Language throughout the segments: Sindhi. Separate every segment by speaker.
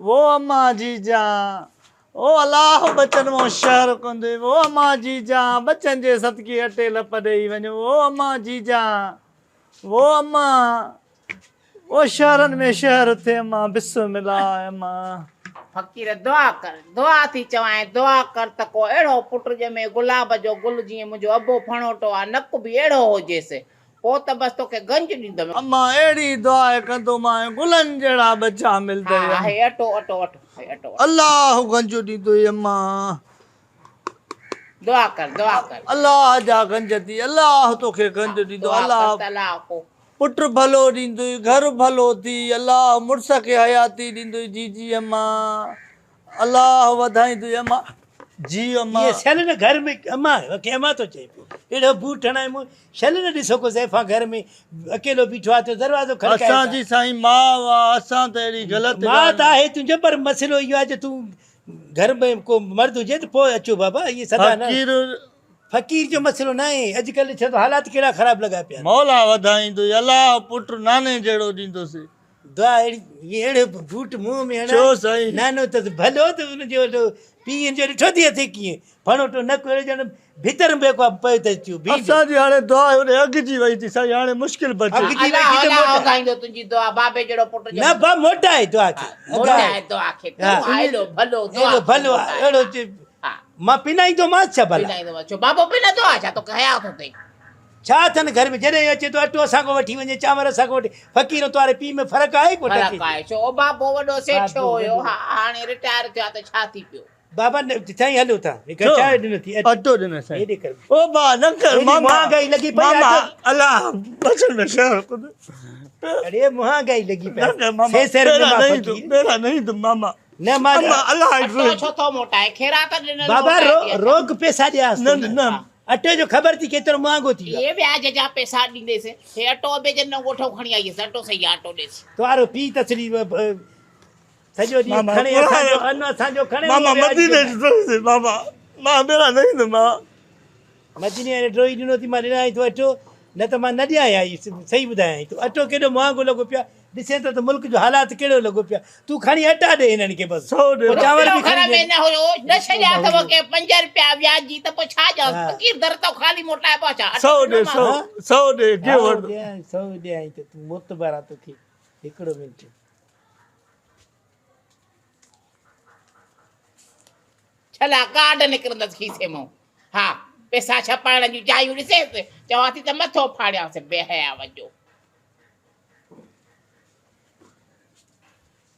Speaker 1: وو اما جيجان او الله ٻچن مون شهر ڪندي وو اما جيجان ٻچن جي صدقي اٽي لپ ڏيئي وڃ وو اما جيجان وو اما او شهرن ۾ شهر ٿئي اما بسم الله اما.
Speaker 2: فقير دعا ڪر دعا ٿي چوانء دعا ڪر ته ڪو اهڙو پٽ ڄمي گلاب جو گل جيئن منهنجو ابو ڦڻوٽو آ نڪ به اهڙو هجيس پوء ته بس توکي گنج ڏيندم.
Speaker 1: اما اهڙي دعا ڪندومانء گلن جهڙا ٻچا ملدئي
Speaker 2: ها ها هي اٽو اٽو اٽو هي اٽو اٽو.
Speaker 1: الله گنج ڏيندوئي اما.
Speaker 2: دعا ڪر دعا ڪر.
Speaker 1: الله جا گنج ٿي الله توکي گنج ڏيندو
Speaker 2: دعا
Speaker 1: الله
Speaker 2: ڪر ته الله ڪو.
Speaker 1: پٽ ڀلو ڏيندوئي گهر ڀلو ٿي الله مڙس کي حياتي ڏيندوئي جيجي اما. الله وڌائيندوئي اما جي اما.
Speaker 3: ايء شل نه گهر ۾ اما کي اما ٿو چئي پيو اهڙو بوٽ هڻائي مون شل نه ڏسو ڪو زائفان گهر ۾ اڪيلو بيٺو آ ته دروازو کڙڪائي
Speaker 1: اسان جي سائين ماء آ اسان ته اهڙي غلط
Speaker 3: ماء
Speaker 1: ڳالهه
Speaker 3: ته آهي تنهنجو پر مسئلو اهو آ جو تون گهر ۾ ڪو مرد هجي ته پوء اچو بابا اهي سدا نه
Speaker 1: فقير
Speaker 3: فقير جو مسئلو ناهي اڄڪلهه ڏسين ٿو حالات ڪهڙا خراب لڳا پيا آهن.
Speaker 1: مولا وڌائيندوئي الله پٽ ناني جهڙو ڏيندوسي.
Speaker 3: دعا اهڙي اهڙو بوٽ منهن ۾
Speaker 1: ڇو
Speaker 3: هڻائي
Speaker 1: سائين.
Speaker 3: نانو ته ڀلو ته ان جو وڏو پيء ان جو ڏٺو ٿي اٿئي ڪيئن ڦڻوٽو نڪ اهڙو ڄڻ ڀتر ۾ ڪو پيو ته ٿيو بيهه
Speaker 1: اسان جي هاڻي دعا هوڏي اگهجي وئي ٿي سائين هاڻي مشڪل بچي.
Speaker 3: اگهجي وئي
Speaker 2: الله
Speaker 3: ٿي ته
Speaker 2: الله
Speaker 3: موٽائي.
Speaker 2: اگهائيندو تنهنجي دعا بابي جهڙو پٽ
Speaker 3: نه
Speaker 2: ڄمندو.
Speaker 3: با موٽائي دعا کي
Speaker 2: موٽائي دعا کي تون
Speaker 3: ها.
Speaker 2: ايڏو ڀلو دعا
Speaker 3: ايڏو
Speaker 2: کي
Speaker 3: ڀلو آ
Speaker 2: موٽائي.
Speaker 3: اهڙو
Speaker 2: ها.
Speaker 3: مان پنائيندومانس ڇا ڀلا.
Speaker 2: پنائيندومانس ڇو بابو پنندو آ ڇا توکي حياء ٿو ٿئي.
Speaker 3: ڇا اٿن گهر ۾ جڏهن اچي ٿو اٽو اسان کان وٺي وڃي چانور اسان کان وٺي فقير تواري پيء ۾ فرق آهي ڪو ٽڪي
Speaker 2: فرق آهي ڇو او بابو وڏو سيٺ هيو ها هاڻي رٽائر ٿيو آ ته ڇا ٿي پيو.
Speaker 3: بابا سائين هلو ٿا هڪ چاء ڏنو ٿي
Speaker 1: اٽو ڏنو سائين
Speaker 3: هيڏي ڪر
Speaker 1: او با نه ڪر
Speaker 3: ماما مهانگائي لڳي پئي
Speaker 1: ماما الله بچن ۾ شهر
Speaker 3: اڙي مهانگائي لڳي پئي سي سير ۾ مان فقير
Speaker 1: ميرا نہیں تم ماما
Speaker 3: نه مان
Speaker 1: الله
Speaker 2: اٽو ڇو ٿو موٽائي خيرات ڏنل
Speaker 3: بابا روڪ پيسا ڏياس
Speaker 1: نه نه
Speaker 3: اٽي جو خبر ٿي ڪيترو مهانگو ٿي ويو.
Speaker 2: هي وياج جا پئسا ڏينديس. هي اٽو ابي جي نئون ڳوٺئون کڻي آئي هيس. اٽو صحيح آ اٽو ڏيس.
Speaker 3: توارو پيء تسلي سڄو ڏينهن کڻي اسان جو ان اسان جو کڻي
Speaker 1: ماما مديني جو ڊوهي ماما مان ٻيڙا نه ايندم مان.
Speaker 3: مديني واري ڊوهي ڏنو ٿي مان ڏنائين ٿو اٽو نه ته مان نه ڏيان ها صحيح ٻڌايائين ٿو اٽو ڪيڏو مهانگو لڳو پيو آ ڏسين ٿو ته ملڪ جو حالات ڪهڙو لڳو پيو آ تون کڻي اٽا ڏي هنن کي بس
Speaker 1: سو ڏي
Speaker 3: پوء چانور
Speaker 2: رپيو
Speaker 3: به
Speaker 2: گهر
Speaker 3: کڻي
Speaker 2: ۾
Speaker 3: ڏي
Speaker 2: نه هيو نه ڇڏيا اٿو ڪي پنج رپيا وياجي ته پوء ڇا ڏيانس فقير در تان خالي موٽائبو آ ڇا اٽو
Speaker 1: سو ڏي
Speaker 2: ڏنومانس
Speaker 1: سو سو ڏي
Speaker 3: ها
Speaker 1: گيهه وٺ
Speaker 3: ڏيان سو ڏيان ته تون معتبر آ توکي هڪڙو منٽ.
Speaker 2: ڇلا ڪارڊ نڪرندس کيسي مون ها پئسا ڇپائڻ جون جايون ڏسيس چوان ٿي ته مٿو ڦاڙيانس بي حيا وڄو.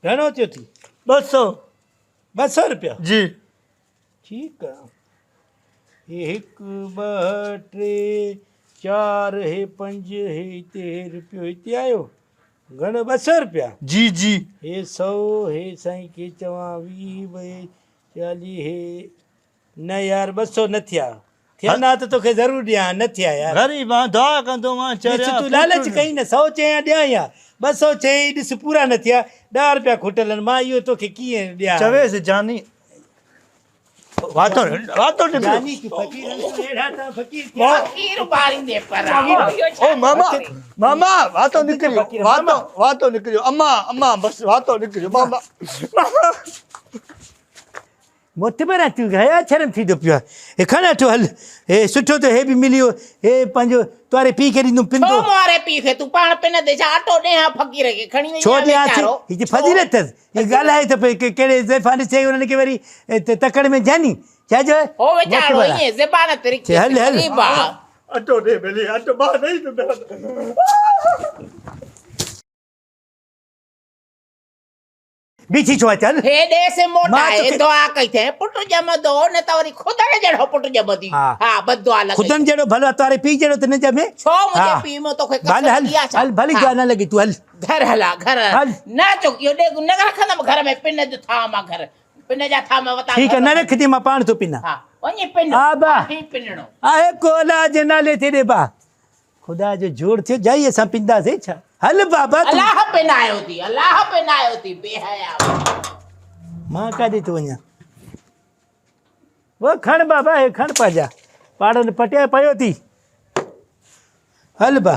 Speaker 3: گهڻو ٿيو ٿي؟
Speaker 1: 200.
Speaker 3: 200 روپيا؟
Speaker 1: جي.
Speaker 3: ٺيڪ آ. هي هڪ، ٻه، ٽي، چار، هي پنج، هي هتي، هي روپيو هتي آيو. گهڻو 200 روپيا؟
Speaker 1: جي جي.
Speaker 3: هي سئو، هي سائين کي چوان ويهه، ٻه، چاليهه، هي نه يار 200 نه ٿيا. ٿين ها ته توکي ضرور ڏيان ها، نه ٿيا يار.
Speaker 1: غريب آن دعا ڪندو مان چريا.
Speaker 3: ڏس تون لالچ ڪئي نه سئو چئين ها ڏيان ها، 200 چئين ڏس پورا نه ٿيا، ڏهه روپيا کٽل آهن مان اهو توکي ڪيئن ڏيان.
Speaker 1: چويس جاني واتو واتو نڪريو.
Speaker 3: جاني تون فقير آهين تون اهڙا تان فقير ٿيا.
Speaker 2: فقير ماريندي پر اهو ڇا
Speaker 1: او ماما ماما واتو نڪريو واتو واتو نڪريو اما اما بس واتو نڪريو ماما ماما.
Speaker 3: معتبر آهين تون حياء شرم ٿي ٿو پيو آهي هي کڻ اٺو هل هي سٺو ته هي به ملي ويو هي پنهنجو تواري پيء کي ڏيندم
Speaker 2: ڇو
Speaker 3: پنندو.
Speaker 2: مون واري پيء کي تون پاڻ پنندي ڇا اٽو ڏي ها فقير کي کڻي وڃي
Speaker 3: ڇو
Speaker 2: ها
Speaker 3: ڏيان ٿي
Speaker 2: ويچارو
Speaker 3: هي ته
Speaker 2: ڇو
Speaker 3: فضيلت اٿس هي ڳالهائي ٿو پئي ڪهڙي زائفان ڏسي انهن کي وري تڪڙ ۾ جاني ڇا جو
Speaker 2: هو ويچارو
Speaker 3: معتبر آهي
Speaker 2: ائين زبان تي
Speaker 3: چي
Speaker 2: رکي
Speaker 3: هل هل
Speaker 2: غريب آ.
Speaker 1: اٽو ڏي ڀلي اٽو مان نه ايندم.
Speaker 3: بيٺي ڇو آهين چل.
Speaker 2: هي ڏي سي
Speaker 3: مان
Speaker 2: موٽائي
Speaker 3: توکي.
Speaker 2: دعا ڪئي ٿئين پٽ ڄمندو نه ته وري خدن جهڙو پٽ ڄمندي
Speaker 3: ها.
Speaker 2: ها بد دعا لڳئي
Speaker 3: خدن جهڙو ڀلو تواري پيء جهڙو ته نه ڄمي.
Speaker 2: ڇو منهنجي
Speaker 3: ها.
Speaker 2: پيء ۾ توکي
Speaker 3: هل
Speaker 2: ڪسر
Speaker 3: هل
Speaker 2: لڳي آ ڇا
Speaker 3: هل ڀلي
Speaker 2: ها
Speaker 3: دعا نه لڳي تون هل.
Speaker 2: گهر هل آ گهر
Speaker 3: هل.
Speaker 2: نه اچو اهو ڏيڳ نه رکندم گهر ۾ پن جو ٿانء مان گهر پن جا ٿانء وتان
Speaker 3: ٺيڪ آ
Speaker 2: گهر
Speaker 3: نه
Speaker 2: وٺندم.
Speaker 3: رکندي مان پاڻ ٿو پنان.
Speaker 2: ها وڃي پن
Speaker 3: ها با.
Speaker 2: هي پنڻو.
Speaker 3: آهي ڪو الله جي نالي تي ڏي با. خدا جو جوڙ ٿيو جائي اسان پينداسين ڇا هل بابا تون.
Speaker 2: الله پنايو ٿي الله پنايو ٿي بي حيا.
Speaker 3: مان ڪاڏي ٿو وڃان. و کڻ بابا هي کڻ پنهنجا پاڙن پٽيا پيو ٿي هل با.